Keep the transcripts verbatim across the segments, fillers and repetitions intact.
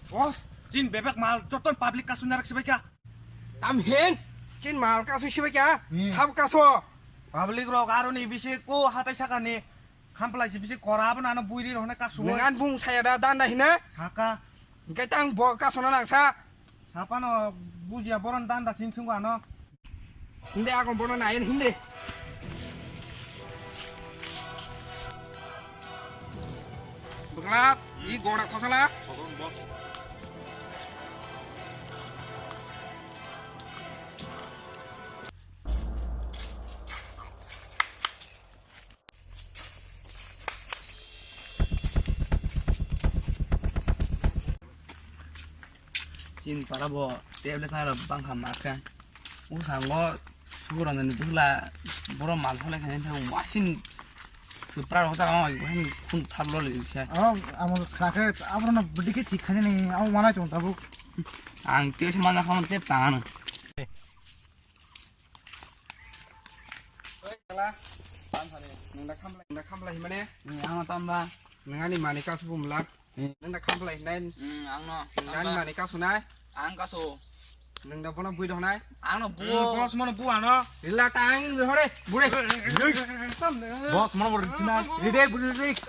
Boss, chin bebak mal joton public kasu narak sibai kya? Tam hin, chin mal kasu sibai kya? Hmm. Sab kasu. Public rok aroni bisi ko hatai sakani. Khamplai si bisi kora abo nano buiri rok hwnwi kasu. Nang an bung saya da danda hina? Saka. Hingke tang bo kasu na nang sa. Sapano bujiya boron danda sing sungo ano. Hindi ako bono na yan hindi. Beklap, i gora khosala. Chini para bo tablet nai rok bangkha ma khe. Bwskango sukurangni bwsla borok mal thanglaikha, waising supra rok ta ma khun thap lo le se. Oh, amo khna khe abrono bwdikhe thik khani ni amo manai tong tabuk. Ang tei se mana khamani tei tang ano. Oi, kala. Tam sani. Nang da khamlai, nang da khamlai himane? Ni ang tam ba. Nang ani mani kasu bumlak. Hmm. Nang da khamlai hinai. Hmm, ang no. Nang da ani mani kasu nai. Ang kasu. Nang da bono bui dohnai. Ang no buo. Boss mono buo ano. Rila tang hore. Bure. Boss mono bure chinai. Ride bure ride.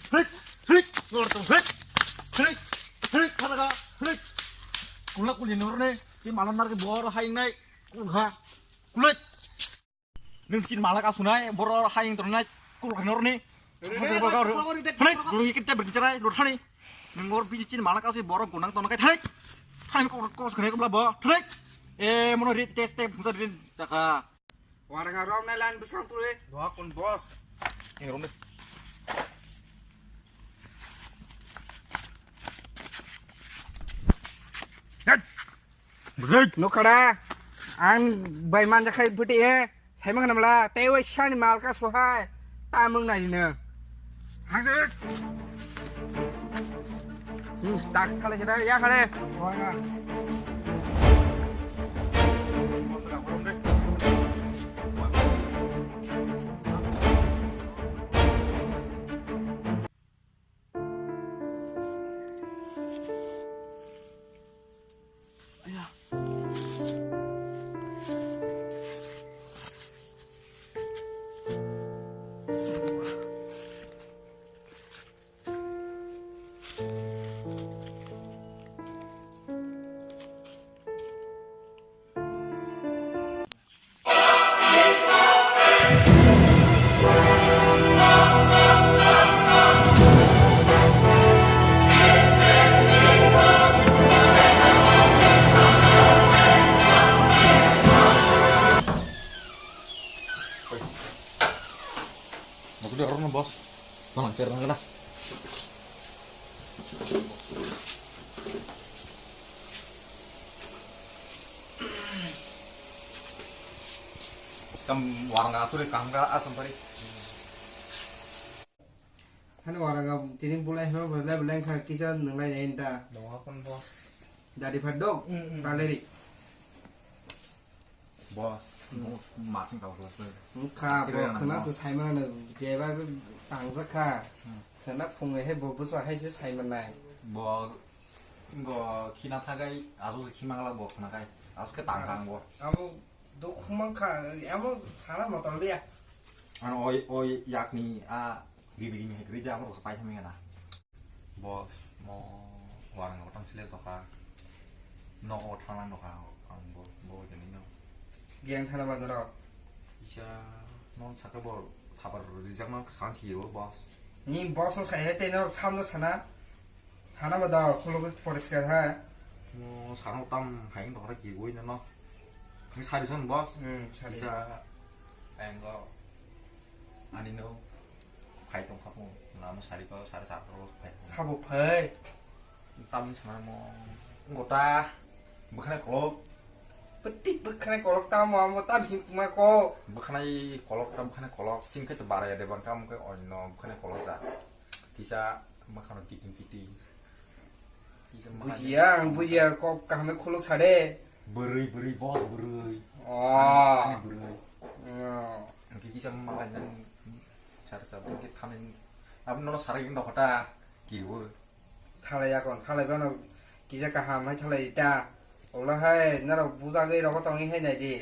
Hrik, hrik, norto, hrik, hrik, hrik, khadaga, hrik. Kulak kuli norne, ki malam narke bor haingnai, kulha, kulak. Nung chin malak asunai, bor haing tornai, kulak norne. Hrik, hrik, hrik, hrik. Hrik, guru ikit tabrik charai, lor thani. Nung bor bi chin malak asu bor gunang tonakai, hrik. Thani kos kene kumla bo, hrik. E, mono rit test te phungsa rit chakha. Warga rom nai lan bwskang tului. Doha kun boss. Rom de. Bwswk. Nukha da, ang bai manja khai bwtwi e, saimang namla, tei wai sani malka sohai, tamung nai nw. Hangde. Hmm, tak khalai sida, ya khare. Nokde oro no boss. Tong cher nang na. Kam warang aturi kam ka asam pari. Hani warang tini bulai hema bulai bulai kha kisa nang lai nai ta. Dong akon boss. Dari phadok. Mm, mm. Taleri. Boss, hmm, mo masing kau boss. Wngkha, bo khwna se saimanani jeba tangjak kha. Hmm. Khwna phungo he bo bwsa hai se saimanai. Bo, bo khina thagai, ajo se khimang la bo khwna kai. Aske tang tang bo. Abo duk khumang kha, amo sana motor liya. Ano oi, oi yakni a Ribini hai kwrwi de, aborok pai thangmani gana. Bo mo warang bo tang sile tokha. Nogo thangna nokha ang bo, bo jani no. Geng thana ba norok. Isa no saka bo thabar rijak no khan si yo boss. Ni boss no sai hai tei norok sam no sana. Sana ba da khulugwi poriskar ha. Mo sana tam hai no ra ki goi no no. Ni sari son boss. Hmm, sari. Isa engo. Ani no phai tong kha phung, lama sari ko sari sat ro phai. Sabo phai. Tam sana mo gota bwkhwnai kolok. Pwtwi bwkhwnai kolok tamo amo tam hin kuma ko. Bwkhwnai kolok tam bwkhwnai kolok sing khe to bara ya de bang kam khe onno bwkhwnai kolok ja. Kisa bwkhano kiting kiting. Bujiya, ang bujiya, kok kaham khuluk sade. Bwrwi, bwrwi, boss bwrwi. Oh. Ani bwrwi. Oh. Ang kisa malai nang sar sar. Khamani. Aboni nono sarai gini dokhota. Kibo. Thalai yakon, thalai bano kisa kaham hai thalai ta. Ola hai norok bujagwi rogo tongwi hai nai di.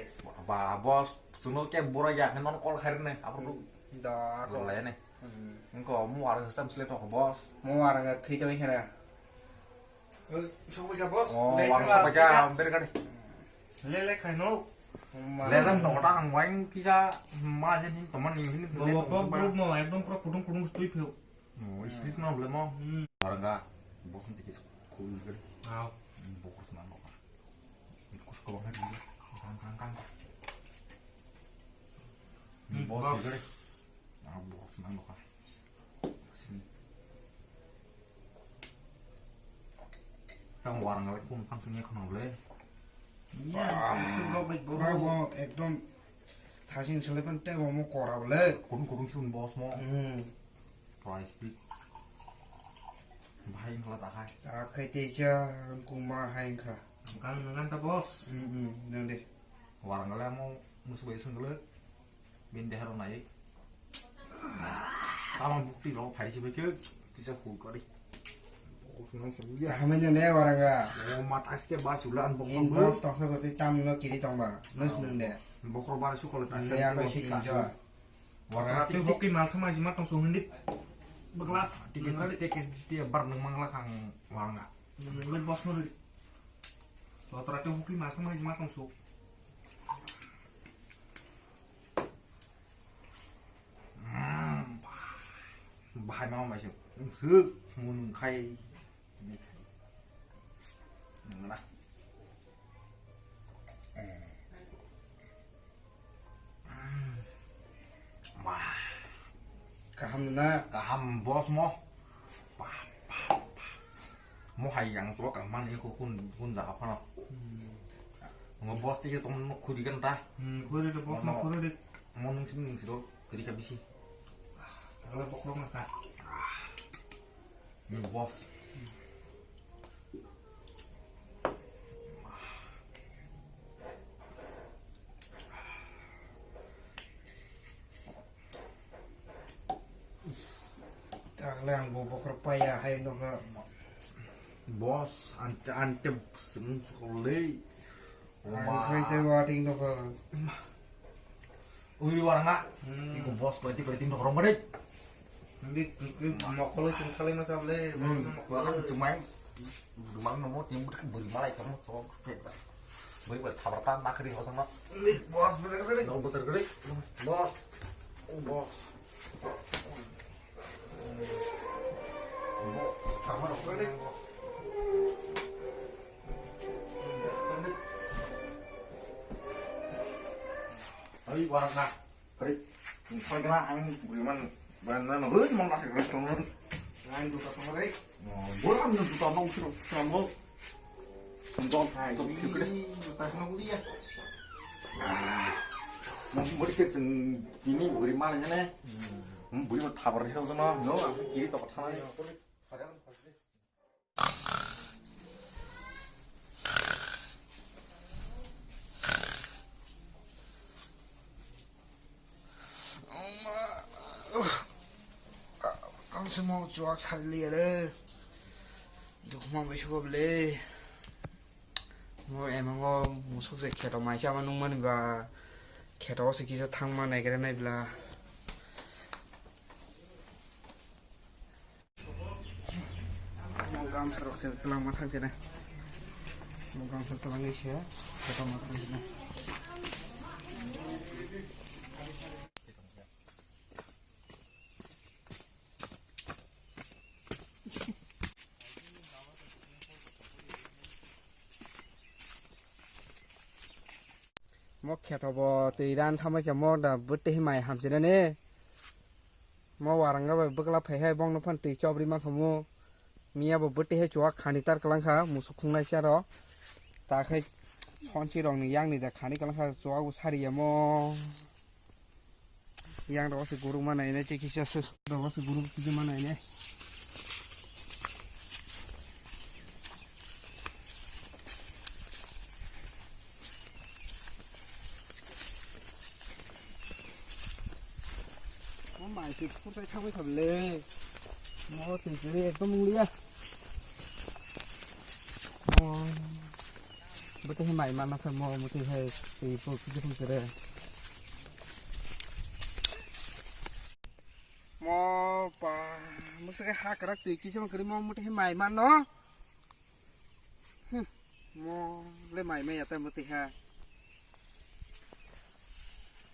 Ba, boss, suno ke bura ya, nono call khairne, abro. Da, ako. Lai ne. Hmm. Engko mo ar system select ko, boss. Mo ar ga thwi tongwi khana. Oi, sokbai kha, boss. Oh, le wang kha, sokbai kha, kisa. Ber gari. Le, le, khai no. Ma. Le jam no ta ang wain kisa ma je hin to man ni hin. Bo, bo, bo, group no, ekdom pura kudung kudung stui pheu. Oh, split no ble mo. Hmm. Barang ga. Boss ni tikis cool gari. Aw. Boss na no. Kus ko bang ni. Kang, kang, kang. Hmm, boss, boss. Gari. Ah, boss na no ka. Tamo warang gal kum pang sing khno le. Iya, ah, sing rok bai boro. Bro, bo ekdom thasing sele pen te bo mo kora le. Kurung kurung sun boss mo. Hmm. Price pi. Bahai khla ta khai. Ta khai te cha kuma hai kha. Kan ngan ta boss. Hmm, hmm, nang de. Warang gal mo musu bai sing le. Bini deha rok nai. Tamo bukti rok phai se bai khe kisa hu kari. Hamanya ne waranga. O mat aske bar chula an bokol. In bos toksa joti tam no kiri tong ba. Nus nung de. Bokol bar su kole tak. Ne ya ko si injo. Waranga twi hoki mal thama jima tong so hindi. Bagla. Tike tike tike bar nung mangla kang waranga. Nung bos no ri. Lotra twi hoki mal thama jima tong so. Mm, bahai mama bai se. Suk mun khai. Nang na. Mm. Wah. Kaham na? Kaham boss mo. Pah, pah, pah. Mo hai yang so kang man ko kun kun jaga phano. Hmm. Ngo boss tike tong no khudi kan ta. Hmm, khudi de boss mo khudi de. Mo nung sing nung siro kri ka bisi. Tangla bokrok na ka. Ni boss. Takle ang bo bokhorok paiya hai nokha. Boss, ante, ante, sung sukolei. Ang khai te wating nokha. Ui, warang na. Hmm. Iko boss, kau itu, kau itu nokha rong bade. Hindi, mokolo sing kali masa ble. Hmm, warang cuma. Buri mana nomo, tim buri malai kamu, kau peta. Buri bal thabar ta nakri hosan na. Hindi, boss, besar gede. No, besar gede. Boss. Oh, boss. Ai, warang ka. Kari, kau kena ang beriman, beriman, hei, mau kasih kau tolong. Lain duka sama rek. Oh, bola anu duka mau sih, sama. Untuk, hai, untuk ini, kita semua kuliah. Ah, mau beri ke sing ini beri mana ne? Hmm, beri mau thabar sih sama. No, aku kiri toko thana ni. Ang se mo chuak sari liya le. Dukma bai suka bele. Mo emango musuk se kheto mai chama nung mani ba. Kheto se kisa thang ma nai gre nai bla. Mo gamsa rok se twlangma thang se nai. Mo gamsa twlangwi se, kheto ma thang se nai. Mo kheto bo twi ran thamai khe mo da bwtwi mai hamsinani. Mo waranga bai bwkla phai hai bongno phan twi chobri ma khamu. Miya bo bwtwi hai chuak khani tar kwlang kha musuk khungnai sero. Ta khai sonsi rokni yakni da khani kwlang kha chuak bo sari ya mo. Yang rogo se guruk ma nainai tei kisa se rogo se guruk kisa ma nainai. Mo ma Ai, twi khur kai thangwi kha bele. Mo twi kwrwi ekdom wng liya. Mo, bwtwi hai mai manna sa mo, bwtwi hai twi po kisa phung kere. Mo pa, mo se ha kwrak twi kisa phung kere mo, bwtwi hai mai manno. Hmm, mo le mai maya ta mo tei ha.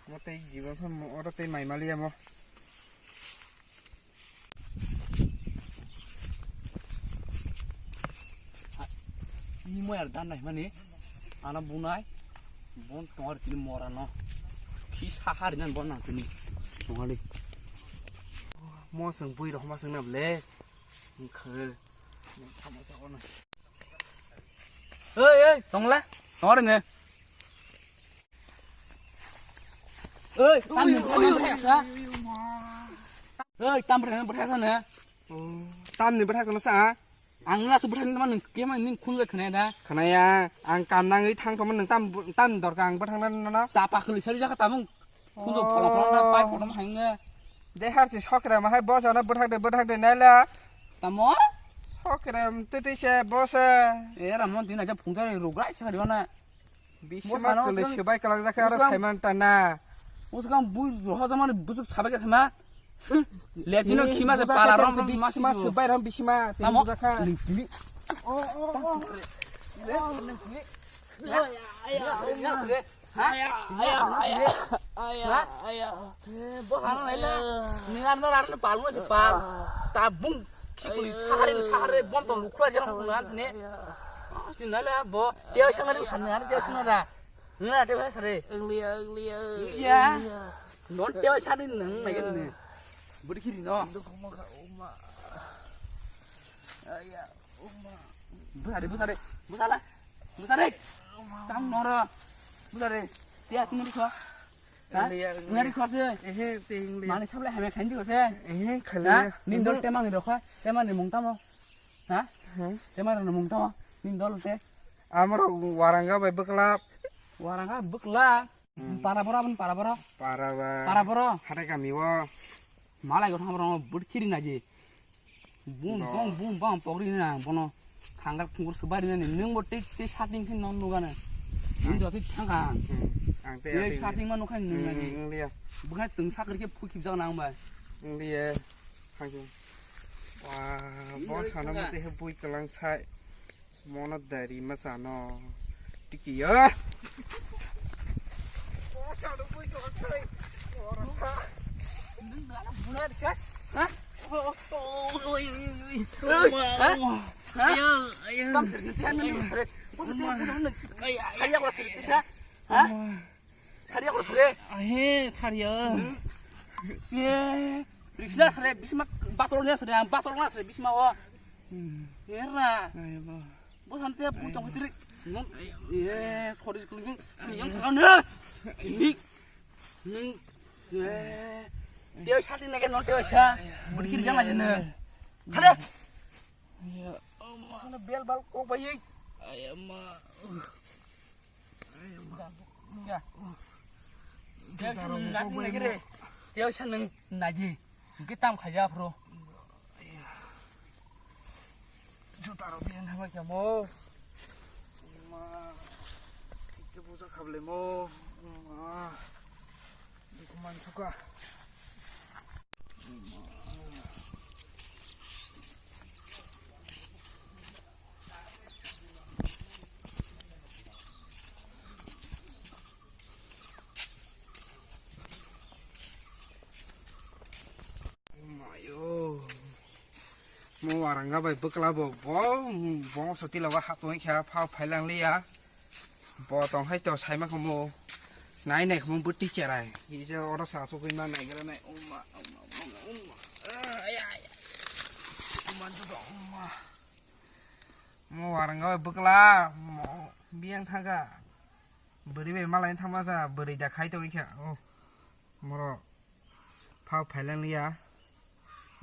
Mo tei jibo phan mo oro tei mai maliya mo. Ni mo yar dan nai mani. Ana bunai. Bon tor tini mora no. Khi sahar nan bon nang tini. Tongani. Mo seng bui rok ma seng na ble. Khre. Thamo sa ono. Oi, oi, tongla. Tongre ne. Oi, tam ni bwthai sa. Oi, tam bwthai bwthai sa ne. Tam ni bwthai kono sa. Ang na su bwthai ma nung kema ning khun ga khna da. Khna ya, ang kam nangwi thang tongma nung tam tam dorkar ang bwthang na no. Sa pa khli sari jaka tamung. Khunju pholong pholong na pai photom hangge. De har si sokre ma hai bosa na bwthak de bwthak de naila. Tamo? Sokre tete se bosa. E ramon din aja phungja rugrai sa riona. Bisma kole sebai kalang jaka aro saiman tana. Usgang bui roha jamani busuk sabai ka thama. Lepino khima se para rom rom ma bisma sebai rom bisma. Tamo? Jaka. Lingkili. Oh oh oh. Aya, aya, aya, aya, aya. Bo hana nai na. Ni ran no ran no pal mo se pal. Tabung. Kikuli sahari sahari bom to lukla jang ko nan ne. Sin nai la bo. Teo sana ni san na teo sana da. Na teo sare. Uglia, uglia. Ya. Non teo sani nang na ne. Budi kiri no. Aya. Busare, busare, busala, busare. Tam noro. Busare. Tiya tini rikho. Ha? Liya, liya. Ngari kho se. Ehe, ting liya. Mani sable hame khain digo se. Ehe, khale. Ha? Nin dol temang ni rokho. Temang ni mung tamo. Ha? Ha? Temang ni mung tamo. Nin dol se. Amro waranga bai bwkla. Waranga bwkla. Hmm. Para bora, para bora. Para ba. Para bora. Hatai kami wo. Malai go thang bora bud khiri na je. Bum bong bum bong pogri na bono. Khangar khungur subai na ni nung bo tik tik sating khin non nugana. Nung joti thangka. Hmm. Ang te. Ye sating ma nukhan nung na je. Hmm, liya. Bukan tung sakri ke phukip jang nang ba. Hmm, liya. Thang. Wah, bo sana mo te he bui kalang sai. Mono dari ma sano. Tiki ya. Ha? Ha? Ayo, ayo. Tam terkejut ya, ini. Ayo, ayo. Ayo, ayo. Ha? Sari ako sore. Ahe, sari ya. Se, risna sore, bisma bator ne sore, bator na sore, bisma o. Hmm. Era. Ayo ba. Bo sante bu tong trik. Non, ye, sore skul ni, yang sana ne. Ini. Ning, se. Dia sati ne ke non dia sa. Berkir jangan aja ne. Kada. Ya Allah. Sana bel bal kok bayi. Ayo ma. Ya. Dia kan nang lagi re. Dia usah nang naji. Mungkin tam khaja, bro. Juta rok yang sama kamu. Ma. Kita busa kable mo. Ma. Dukuman suka. Mayo. Mo waranga bai bwkla bo, bo, bo sotila wa hapoi kha, phao phailang liya. Bo tong hai to saima kho mo. Nai nai kho mo bwtwi cherai. Ije oro sa sugui ma nai gra nai. Uma, uma, uma, uma. Ah, aya, aya. Uma judo, uma. Mo waranga bai bwkla, mo biyang thaga. Bwrwi bai malai thangma sa, bwrwi da khai tongwi kha. Oh, moro phao phailang liya.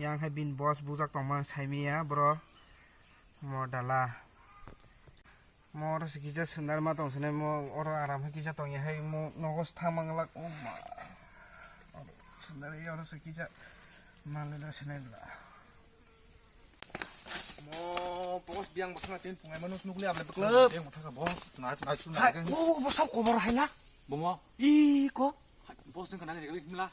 Yang hai bini boss bujak tongma saimiya bro. Mo dala. Mo oro se kisa sundar ma tong sene mo oro aram hai kisa tongya hai mo nogo thangma nglak. Oh ma. Sundar oro se kisa. Malai da sinai bla. Mo boss biang bwkhana tin pungai manu nukli able beklep. Biang bwkhana boss na na chu na. Hai, o boss kobor haila. Bomo. I ko. Boss nang kana ni himla.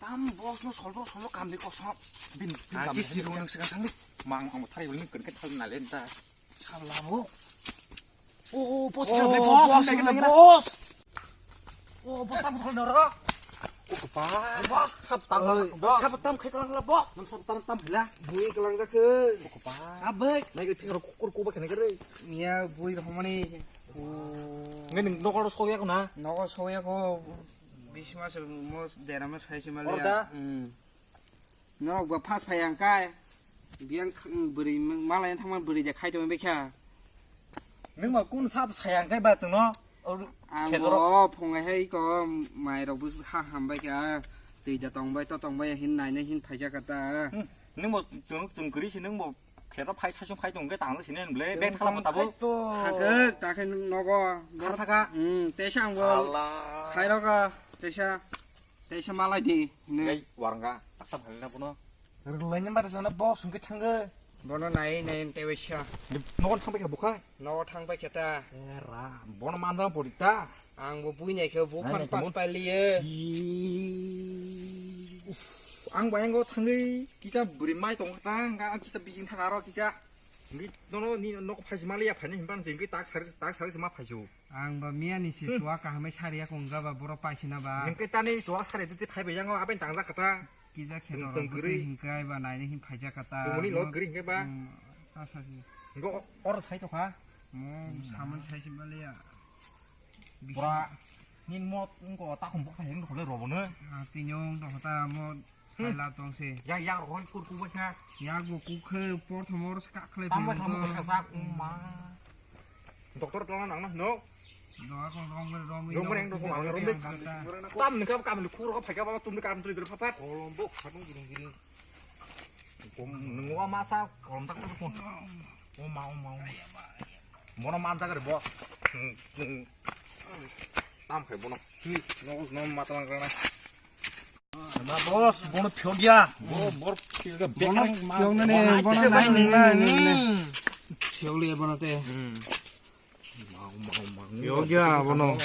Tam boss no solbo solbo kam de kosong. Bin bin kam. Kis di nang sekarang ni. Mang ang thai beli kan kan thal na lenta. Sabo. O, o, boss, boss, boss, boss. O, boss, tam khol noro. O, pa. Boss, sab tam, boss, sab tam khai kalang la, boss. Nam sab tam tam hila. Bui kalang jakhe. O, pa. Abai. Nai ke phiro kukur kuba khane kare. Miya bui romani. O. Ngai ning nokor soya ko na. Nokor soya ko. Bisma se mo derama sai se mali. Orda. Hmm. Norok ba phas phai ang kai. Biyang bwrwi malai thangma bwrwi de khai tong bekha. Nwng ba kun sab sai ang kai ba chwngno. Ang bo phungai hai ko mai rok bu ha ham bai kha. Twi da tong bai to tong bai hin nai nai hin phai ja kata. Nwng bo chwng chwng kwrwi si nwng bo kheto phai saichung phai tong khe tang sini ble bek thala bo tabo. Hangke ta khe nogo. Kha thaka. Hmm, te sang bo. Sai roga te sa. Teisa malai di, hwnwi. Ei, warangga, takta phalina bono. Rwlaina bata sana boss hwnkhe thangwi. Bono nai, nai, tewe sa. Nogon thangbai kha bukha? Nogo thangbai khe ta. Era, bono manjang pori ta. Ang bo bui nai khe bu phan pas pai liye. Uff, ang bayang go thangwi kisa bwrwi mai tong kha ta, ang kisa bising thang aro kisa. Ngi nono ni nok phaisi maliya phani himpan jengki tak sari, tak sari ma phaisu. Ang ba miya ni se tuwa kaham bai sari ya kong ga ba boro paisina ba. Hingke tani tuwa sari titi phai bai yango aben tang jak kata. Kija khe chwng, rok chwng guri. Hingke ai ba nai ni hin phai jak kata. Chwng ni lo guri hingke ba. Hmm, ta sa si. Hingke o-, or sai to kha. Mo saman sai si baliya. Pura nin mo ngko ta khum bok phai hing khole robo ne. Ah, tinyong to ta mo. Phaila tong se. Ya, ya, rohon kur kubai kha. Ya, go kuk khe por thomor ska khlai. Tamo thamo kha sak, ma. Doctor tong nang no. Doa ko rong bai rong. Rong bai rong ko mal rong de. Tam ni kam kam ni khur ko phai ka ba tum ni kam tri dre phapat. Kolom bo khatong giring giring. Kom nungwa masa kolom tak ko. O ma, o ma, o ma. Bono man jaga re bo. Tam khai bono. Tui no no matalang kana. Ma boss, bono phiogya. Bor, bor phiogya. Bono phiogna ne, bono nai ne, nai ne. Phiogli bono te. Mau, mau, mau. Phiogya bono.